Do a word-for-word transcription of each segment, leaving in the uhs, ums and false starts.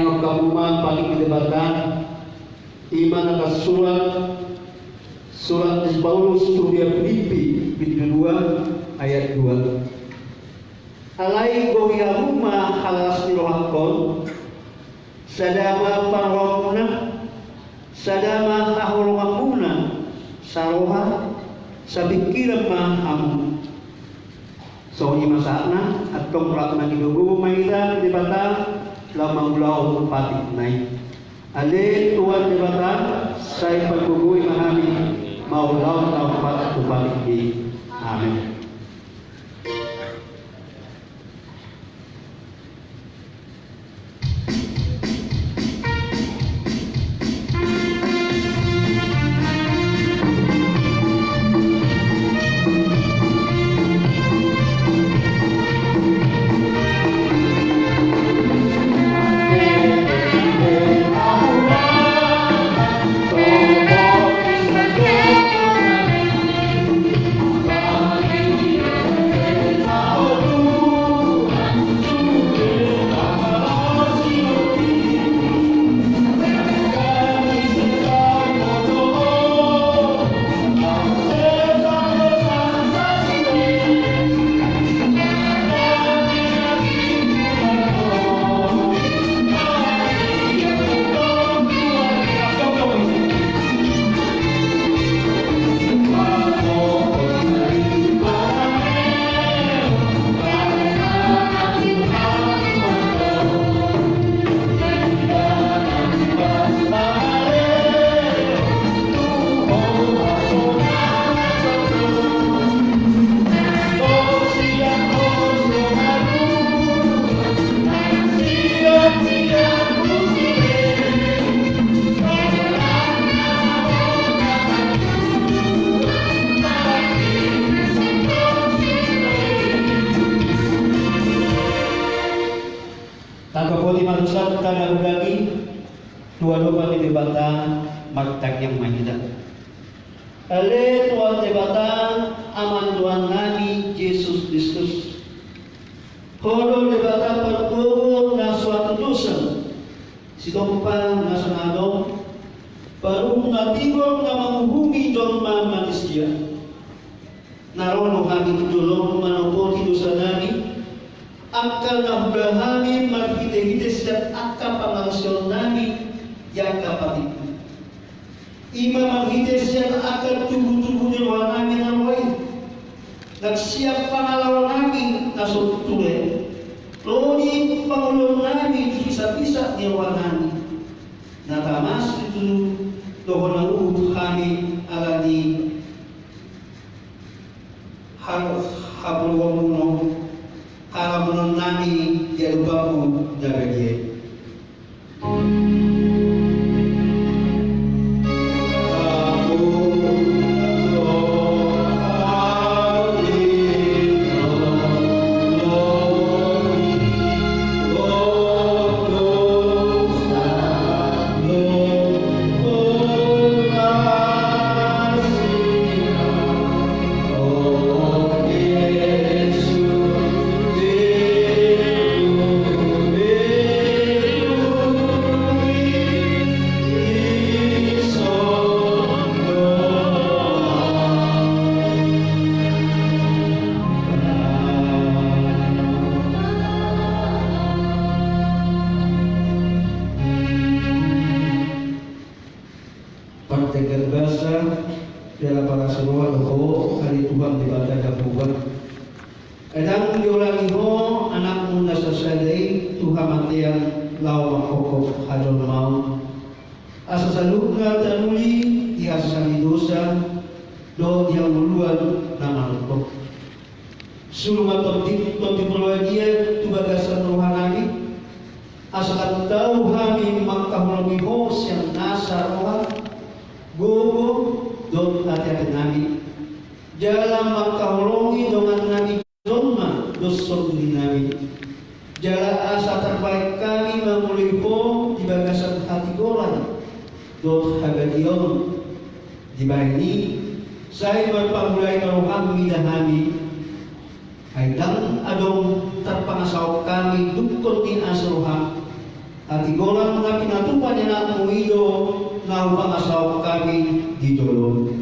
Angka umat patik ni Debata, ima na tarsurat, surat ni Paulus tu huriaon Pilippi, bindu dua, ayat dua. Alai gohi hamu ma halalas ni rohangkon, sada ma parrohamuna, sada ma haholonganmuna, saroha, sapingkiran ma hamu. Songon i ma sahatna, antong rap mangido gogo ma hita tu Debata, laho mangulahon patikna i. Ale Tuhan Debata, sai pagogoi ma hami, mangulahon na umpat tu patikmi. Amen. Tangkapon i ma dosa tana ulangi, tu adopan ni Debata martangiang ma hita. Ale Tuhan Debata, Ama ni Tuhannami Jesus Kristus. Ho do Debata pargogo na so hatudosan, sitompa na so na adong, paruhum na tigor na manguhumi jolma manisia. Na ro do hami tu jolom manopoti dosanami, angka na huula hami marhitehite sian angka pangalusionnami di angka patikmi. Ima marhite sian angka tubutubu ni rohanami na ro i, nang sian pangalaonami na so ture, ro di pangoluonnami di hisapisa ni rohanami, na tama situtu dohot na huhut hami ala ni hal haporluhonmu, haramunonnami di adopanmu na badia i. Partingkian basa, jala parasi roha do ho, ale Tuhan Debata Jahowa. Ndang diolangi ho Anakmu na sasada i tu hamatean laho manghophop hajolmaon, asa saluhutna taruli di hasesaan ni dosa dohot di hangoluan na manongtong. Suru ma Tondi, Tondi Porbadia tu bagasan rohanami, asa tau hami mangkaholongi ho sian nasa roha, gogo dohot ateatenami, jala mangkaholongi dongannami jolma dohot songorinami. Jala asa tarbahen hami mangoloi ho di bagasan hatigoran dohot habadiaon. Dibahen i, sai marpangula i ma roham mida hami. Ai ndang adong tarpangasahon hami dungkon ni asi roham, Golang na pinatupa ni anakmu i do na hupangasahon hami di jolo.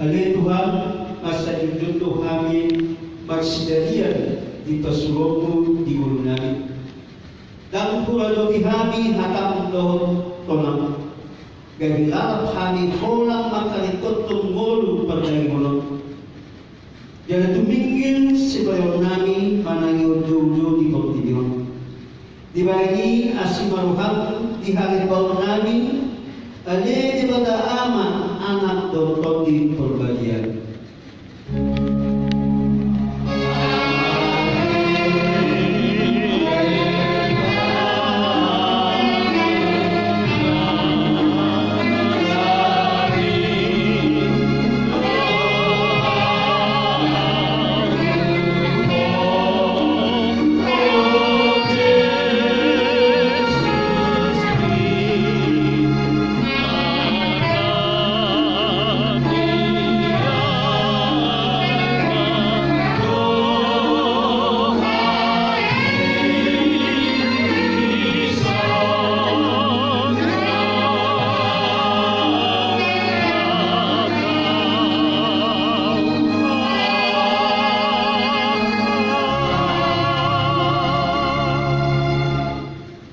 Ale Tuhan, asa dijunjung do hami marsidalian di pasuruonmu di ngolunami. Ndang huradopi hami hatam dohot tonam, gabe lalap hami holan mangkaringkothon ngolu pardagingon on. Jala tuminggil sipaihononnami manang ujoujo di portibi on. Dibahen i asi ma roham di harimbaonnami, ale Debata Ama, Anak dohot Tondi Porbadia.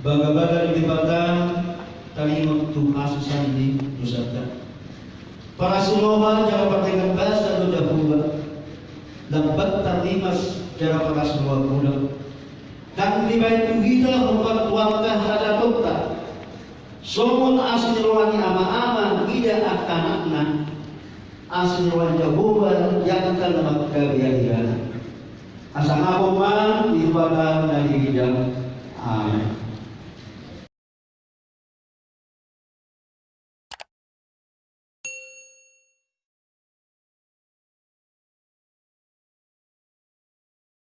Bagabaga ni Debata, taringot tu hasusaan ni dosanta. Parasi roha jala pardenggan basa do Jahowa, lambat tarrimas jala parasi roha godang. Ndang dibahen tu hita hombar tu angka hajahatonta, songon asi ni roha ni ama-ama mida angka anakna, asi ni roha ni Jahowa di angka na manggabean ibana. Hasangapon ma di Debata na di ginjang.